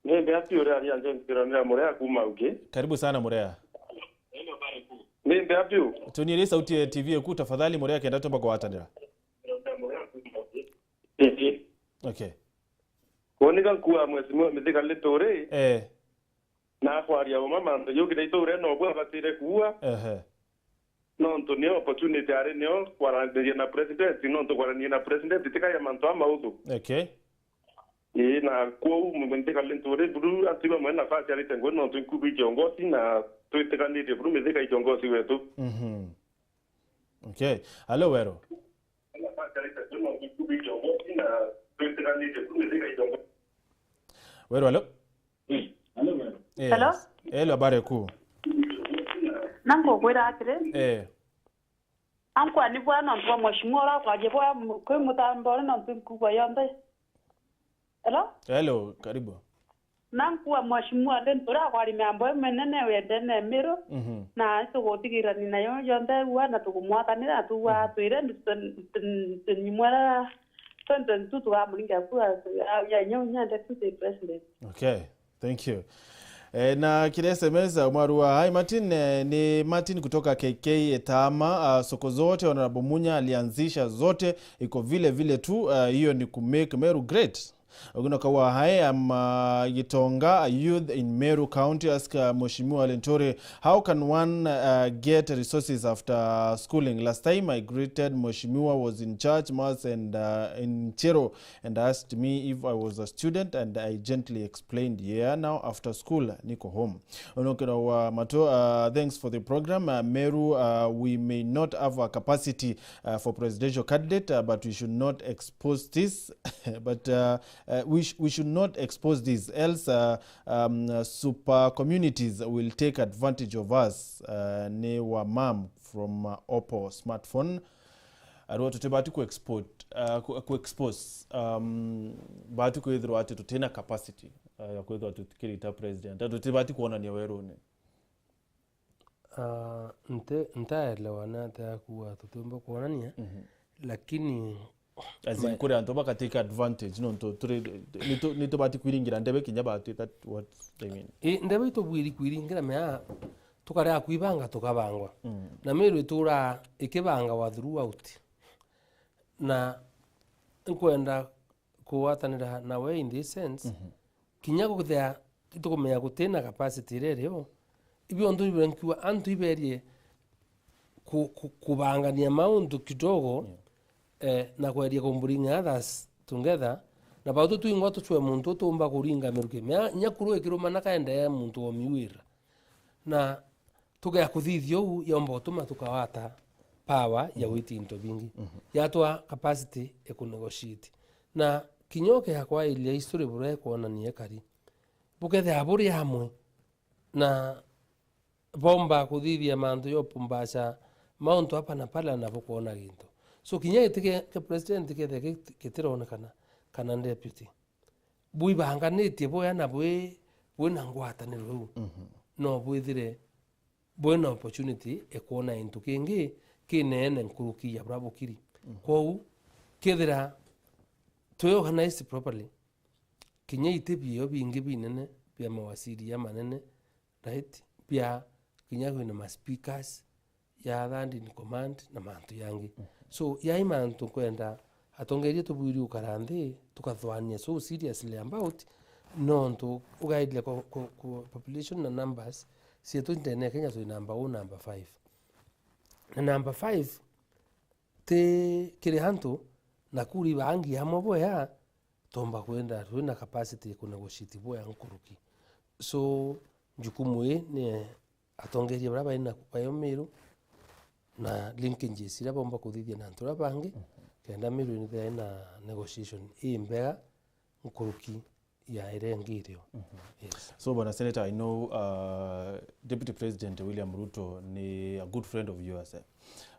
Ni mbea piu uria aria James Kironira Murea kuma Uki. Karibu sana, Murea. Ni mbea piu. Tunyirie sauti ya T V eku tafadhali, Murea, kenda tumba kugwatanira. Ii. Okay. Kuonika nkua Mheshimiwa Mithika Linturi. Eh. Na akwaria uma mantu jau kithaitu uria nobu abatire kuua. Ehe. Nontu ni opportunity ari nio kwaraniria na president, nontu kwaraniria na president ti kaja mantu a mauthu. Okay. Ii, na kwou Mithika Linturi buru antu bamwe nafasi arite ngui nontu nkubu i kiongozi na twitikanitie buru Mithika i kiongozi wetu. Mhm. Okay. Hello, Weru. Weru, hello? Yes. Hello? Hello, habari kuu? Na ngukwira atiri, eh, ankwa ni bwa nontu bwa mheshimiwa uria akwaria bwa m-, kwi mutambo uri nontu nkugwa yonthe. Hello? Hello, karibu. Na nkua mheshimiwa Linturi akwaria miambo iminene wendene Miru, mhm, na itugutigirirania nayo yonthe ua na tukumwathanira na tuua, mhm, twire ntu-, ntu-, ntu-, nyimwera twenty twenty-two tukamuringa kura ya, ya inya unya deputy president. Okay, thank you. Eh, na kile S M S, uh, mwaru wa, "Hi Martin, eh, ni Martin kutoka K K Etama, uh, soko zote Honorable Munya alianzisha zote, iko vile vile tu, uh, hiyo ni ku make Meru great." Ogino kawa, "Hi, I'm, uh, Gitonga, a youth in Meru County, ask, uh, Mheshimiwa Linturi, how can one, uh, get resources after schooling? Last time I greeted Mheshimiwa was in church, mass and, uh, in Chero, and asked me if I was a student, and I gently explained, yeah, now after school, niko home." Onokero wa Mato, uh, "Thanks for the program. Uh, Meru, uh, we may not have a capacity, uh, for presidential candidate, uh, but we should not expose this." But, uh, uh, we, sh-, we should not expose this, else, uh, um, super communities will take advantage of us. Uh, ni wa mam from, uh, Oppo smartphone. Arua tutibati ku export, uh, ku, ku expose, um, bati kwithirwa ati tutina capacity, uh, ya kwithirwa tukirita president. Tutibati kuonania werune. Ah, nte-, ntaelewa ni atia kuuga tutiumba kuonania, Mhm. lakini As in, ma- kuri antu baka take advantage, nontu turi, nitu-, nitubati kwiringira ndebe kinya batwika what they mean. I, ndebe itubwiri kwiringira mea, tukarega kwibanga tukabangwa. Mm. Na Meru ituraa ikibangawa throughout. Na nkwenda kugwatanira nawe in this sense, Mhm. kinya guthea itukumenya gutina capacity iria irio, ibio ntu ibio nkiuga antu iberie ku-, ku-, kubangania mauntu kidogo, Yeah. eh, na kweria ku bring others together, na bau tutwingwa tucwe muntu utumba kuringa miruki. Mea-, nyakuru ikirumana kaendee muntu omiwira. Na tugea kuthithia uu, yomba utuma tukawata power ya Mhm. gwiti into bingi. Mhm. Yatwa capacity ya kunegotiate. Na kinya ukea kwairia history buria ikwonania ikari, bukethea buri amwe na bomba kuthithia mantu ya upumbaca mauntu apa na pala na bukwona gintu. So kinya giti kia, kia president kethea giti-, gitironekana kana deputy, bwibanganitie bwea na bwi-, bwina ngwataniro iu, Mhm. no bwithire bwina opportunity ya kwona into kingi kineene nkuruki ya buria bukiri. Mhm. Kwou, kethira twi organized properly, kinya iti biio bingi binene bia mawaziri amanene, right? Bia kinya kwina ma speakers, ya third in command na mantu yangi. Mhm. So, yai mantu nkwenda atongeria tubwiri ukara nthi, tukathwania so seriously about, nontu ugaidire ku, ku, ku population na numbers, cietu ndene ya Kenya twi number one, number five. Na number five, ti kiri antu, na kuri bangi amwe bwea, tomba kwenda, twina capacity ya kunegotiate bwea nkuruki. So, jukumu ii ni atongeria baria bari na, bayo Meru, na linkages iria bomba kuthithia na antu aria bangi, Mhm. kenda Meru nithira ina negotiation imbega nkuruki ya iria ingi irio. Mhm. Yes. So, Bwana Senator, I know, uh, Deputy President William Ruto ni a good friend of yours, eh?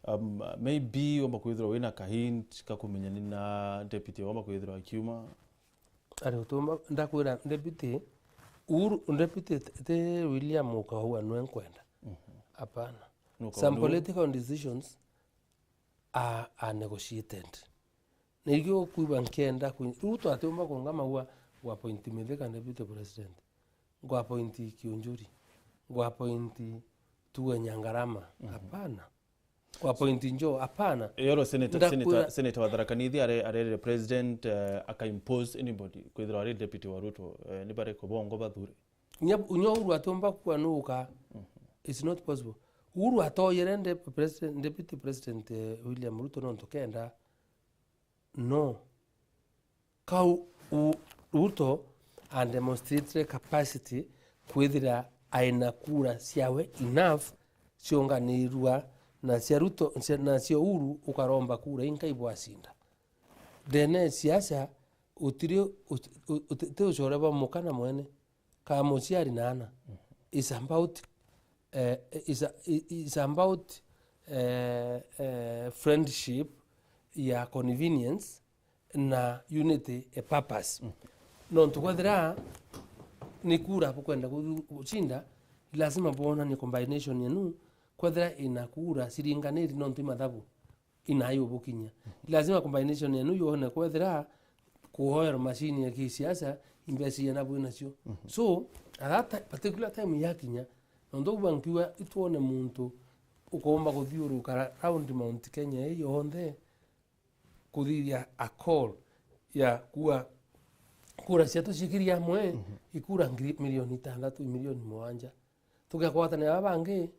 Um, maybe wamba kwithirwa wina ka hint ka kumenya ni na deputy wamba kwithirwa akiuma? Ari utumba, ndakwira deputy, Uhuru, deputy ti, ti William ukauga nwe nkwenda. Mhm. Hapana. Nuka Some unu- political decisions are, are negotiated. Na ikio kwigua nkienda ku-, riu twatiumba kungama gwa, gwa appoint Mithika deputy president, gwa appoint Kiunjuri, gwa appoint tuwe Nyangarama. Mhm. Hapana. Gwa appoint Njo, hapana. Yoro senator, Ndakwira senator, senator wa Tharaka Nithi are-, arerire president, eh, aka impose anybody kwithirwa ari deputy wa Ruto, eh, ni bariko bongo bathure? Nya, nya Uhuru atiumba kuanuka. Mhm. It's not possible. Uhuru atoyere nde-, president, deputy president, eh, William Ruto nontu kenda. No. Kau u-, Ruto a demonstrate capacity kwithira aina kura ciawe enough cionganirua na cia Ruto, cia, na cia Uhuru ukaromba kura inkai bwacinda. Ndene siasa utiri, ut-, ut-, uti, ti ucore bwa muka na mwene. Ka muciari na ana. Mhm. It's about, eh, it's a, it's about, eh, eh, friendship ya convenience na unity a purpose. Mhm. Nontu kwethira ni kura bukwenda guthu-, gucinda, lazima bwonanie combination yenu, kwethira ina kura ciringaniri nontu i mathabu. Inai ubukinyia. Lazima combination yenu yone kwethira kuhoerwa machine ya kisiasa, imbeca ciana bwi nacio. So, at that ti-, particular time yakinya, nontu bwa nkiuga itwone muntu ukomba kuthiuruka ra-, round Mount Kenya ii yonthe, kuthiria a call ya kuuga kura cietu cikiria amwe, ikura ngiri, milioni itantatu, milioni mugwanja. Tugekwatanira baba bangi,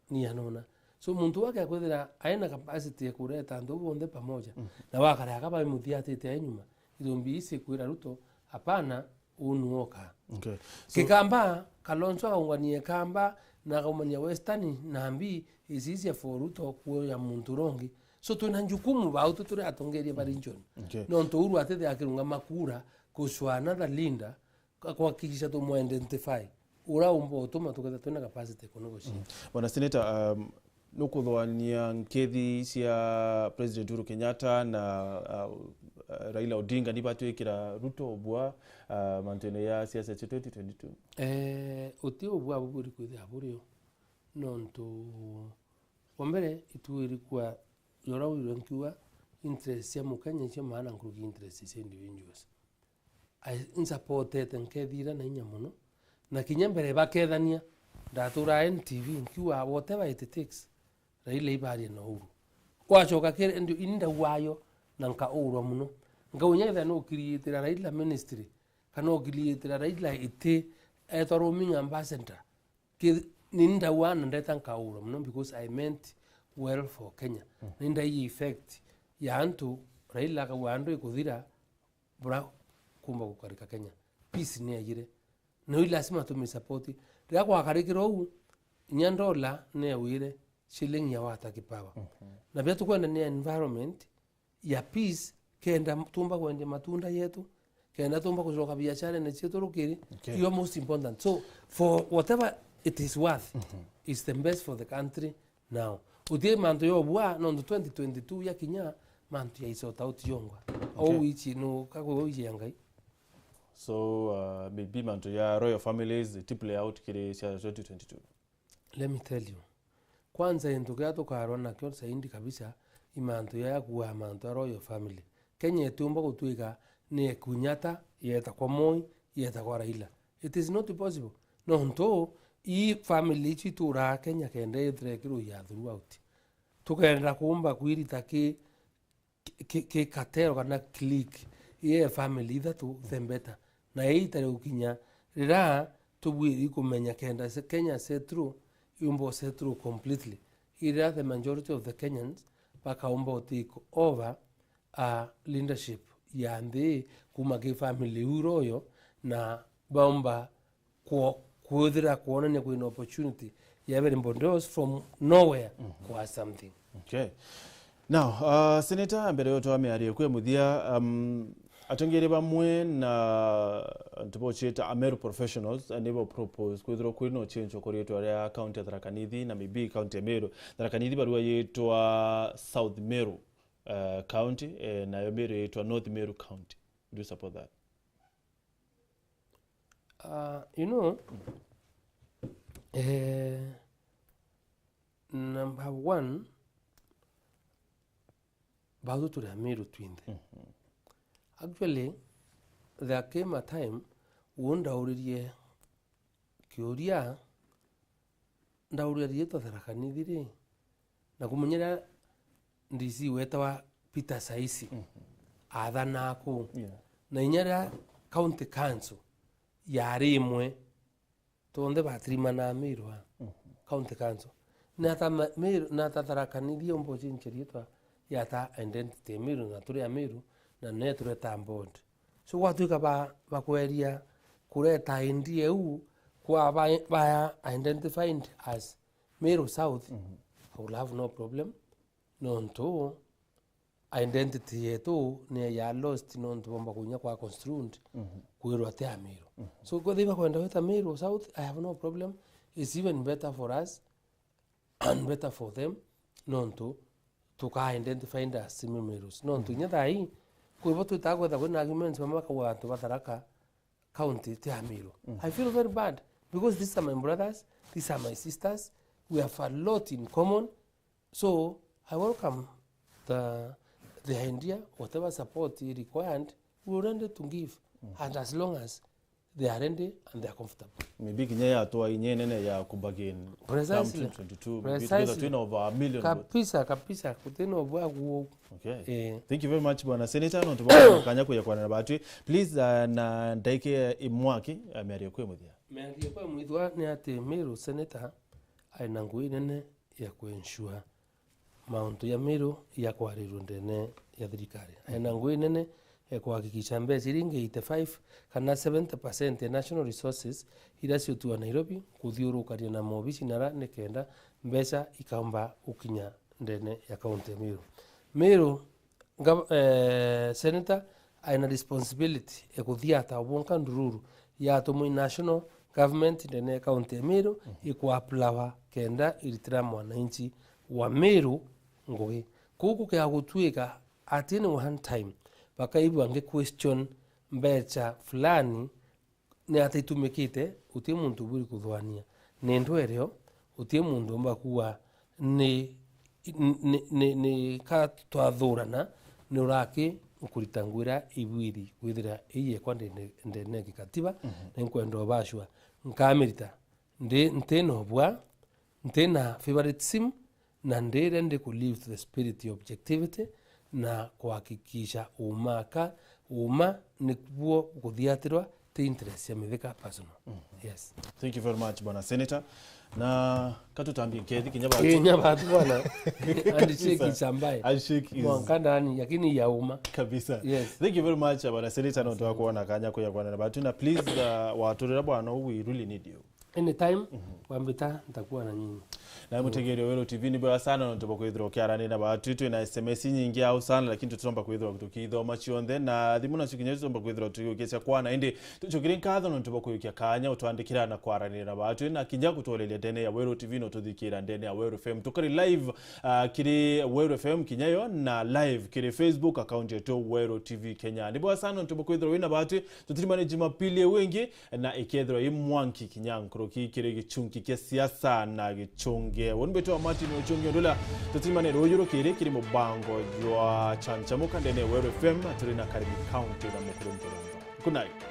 ni anona. So, muntu uu akekwithira aina capacity ya kureta antu bonthe pamoja, na wakare akaba imuthiatite ai nyuma, it will be easy kwira Ruto, "Hapana, uu nuoka." Okay. So Kikamba, Kalonzo akaungania Ikamba, na akaumania Western, na mbi, is easier for Ruto kuoya muntu urongi. So, twina njukumu bau tu turi atongeria ba region. Okay. Nontu Uhuru atithia akirungama kura, kucwa another leader, ka-, kuhakikisha tumu identify. Ura umba utuma tuketha twina capacity kunegotiate. Bwana Senator, um, nukuthwania nkethi cia President Uhuru Kenyatta na, uh, uh, Raila Odinga ni batwikira Ruto bua, uh, mantune ya siasa cia twenty twenty-two? Eh, uti ubua buburi kwithia burio. Nontu, wa mbere, ituiri kwa, yora wirwe nkiuga, interest cia Mukenya icio maana nkuruki interest cia individuals. I nsupportete nkethi ira na inya mono, na kinya mbere bakethania, ndaturaa N T V nkiuga, "Whatever it takes, Raila ibarie na Uhuru." Wacoka kiri ndio ini ndaugayo na nkaurwa mono. Nkaunya kethira nukiriitira Raila ministry, kana ukiriitira Raila iti etwa roaming ambassador, ki-, ni ndauga na ndeta nkaurwa mono because I meant well for Kenya. Ni ndai effect ya antu Raila akauga andu ikuthira, bura kumba gukarika Kenya. Peace ni ayire. Na ui lazima tumi support. Riria gwakarikirwe uu, inya ndola ni yawire, shilling ya wata kipawa. Na biria tukwenda ni environment ya peace, kenda tumba kwendia matunda yetu, kenda tumba gucoka biasharene cietu rukiri, Okay. iyo most important. So, for whatever it is worth, it's the best for the country now. Uti mantu ya ubua, nontu twenty twenty-two yakinya, mantu ya isort out yongwa. Okay. Au ichi no, kakwe au ichi ya Ngai. So, uh, maybe mantu ya royal families, ti play out kiri cia twenty twenty-two? Let me tell you. Kwanza, into kia tukarwa nakio zaidi kabisa, i mantu ya kuua mantu ya royal family. Kenya itiumba gutwika ni ekunyata, yeta kwa Moi, yeta kwa Raila. It is not possible. Nontu, ii family ici ituraa Kenya kenda ithire kirui ya throughout. Tukenda kumba kwirita ki ki, ki, ki cartel kana clique, ye family ithatu the better. Na iita riukinya, riria tubwiri kumenya kenda se-, Kenya settle, yumba settle completely. Riria the majority of the Kenyans bakaumba u take over, uh, leadership ya nthi kuma ki family iu royal, na baumba kwo-, kwithira kwonania kwina opportunity ya everybody else from nowhere kwa something. Okay. Now, uh, Senator, mbere yo twa miario kwi muthia, um, atongeria bamwe na antu bociita Ameru professionals, uh, nibo propose kwithirwa kwina uchenjwa kwa riitwa ria county ya Tharaka Nithi na maybe county ya Meru. Tharaka Nithi barua yitwa South Meru, uh, County, eh, nayo Meru yitwa North Meru County. Would you support that? Uh, you know, eh, number one, bau turi Ameru twinthe. Actually, there came a time, uu ndauririe kiuria, ndauria riitwa Tharaka Nithi ri, na kumenya riria D C wetawa Peter Saisi, athana kuu. Yeah. Na inya riria county council yari imwe, tonthe batirimana Meru a county council. Nata ma-, Meru, nata Tharaka Nithi yomba ucinchia riitwa yata identity ya Meru, na turi Ameru, na ne tureta board. So, gwatwika ba, bakweria kureta idea iu kwa ba, ba identified as Meru South, I will have no problem. Nontu identity yetu ni ya lost, nontu bomba kunya kwa construed, kwirwa ti Ameru. So, kwethira bakwenda gwita Meru South, I have no problem. It's even better for us and better for them, nontu tuka identified as Meru Merus. Nontu inya thaa ii, kwi bo twitaga kwetha kwina arguments, bamwe bakauga antu ba Tharaka County ti Ameru. I feel very bad because these are my brothers, these are my sisters, we have a lot in common. So, I welcome the, the idea, whatever support is required, We are ready to give. And as long as they are ready and they are comfortable. Maybe kinya yatwa inya inene ya kubargain. Precisely. Precisely. Twina over a million. Kabisa, kabisa. Kutina obwa guo. Okay. Eh. Thank you very much, Bwana Senator. No tubakanya kuya kwanira batwi. Please, uh, na ndaike imwaki, uh, miario kwi muthia. Miario kwa mwithwa ni ati Meru Senator aina ngui nene ya kuensure mauntu ya Meru ya kwarirwa ndene ya thirikari. Aina ngui nene ya kuhakikisha mbeca iria ingi eighty-five kana seventy percent ya national resources iria ciutua Nairobi kuthiurukania na maobici nara nikenda mbeca ikaumba gukinya ndene ya kaunti ya Meru. Meru Gav- eh, Senator aina responsibility ya kuthiata bwonka ndururu yatumwa i national government ndene ya kaunti ya Meru ikwaplawa kenda iritira mwananchi wa Meru ngugi. Kuu kukia gutwika at any one time bakaigua ngi question mbeca fulani ni ata itumikite, uti muntu uburi kuthwania. Ni ndwerio, uti muntu umba kuuga ni, ni, ni, ni ka twathurana, ni uraki nkurita ngwira ibwiri kwithira iyekwa ndene, ndene ya gikatiba, na nkwenda ubashwa. Nkamirita, ndi, ntina ubwa, ntina favoritism, na ndire ndi ku live to the spirit of objectivity na kuhakikisha uma ka, uma nikuo kuthiatirwa ti interest ya mithika personal. Yes. Thank you very much, Bwana Senator. Na katutambie nkethi kinya batu. Kinya batu bwana. Handshake is ambaye. Handshake is mwanka ndani, lakini ya uma. Kabisa. Yes. Thank you very much, Bwana Senator, no twa kuona kanya kuya kwana na batu. Na please, uh, waturira bwana, we really need you. Anytime wambita, nitakuwa na nyinyi. Na mutegeria Weru T V ni bwega sana nontu bwa kwithirwa ukiarania na batu. Twina S M S nyingi au sana, lakini tutiromba kwithirwa tukithoma cionthe, na thimu nacio kinya tutiromba kwithirwa tugiukia cia kwana. Indi tucukire nkatho nontu bwa kuyukia kanya utwandikira na kwaraniria na batu, na kinya kutworeria ndene ya Weru T V no tuthikira ndene ya Weru F M. Tukari live, ah, kiri Weru F M kinya yo, na live kiri Facebook account yetu Weru T V Kenya. Ni bwega sana nontu bwa kwithirwa wina batu. Tutirimane Jumapili iu ingi, na ikethirwa i mwanki kinya nkuruki kiri gichunki kia siasa na gichunge. Uu ni mbitwa Martin Ochungi Ondula, tutirimane ruuju rukiri kiri mubango jwa Chanchamuka ndene ya Weru F M, turi na Karimi County na Mukuru Ntorongo. Good night.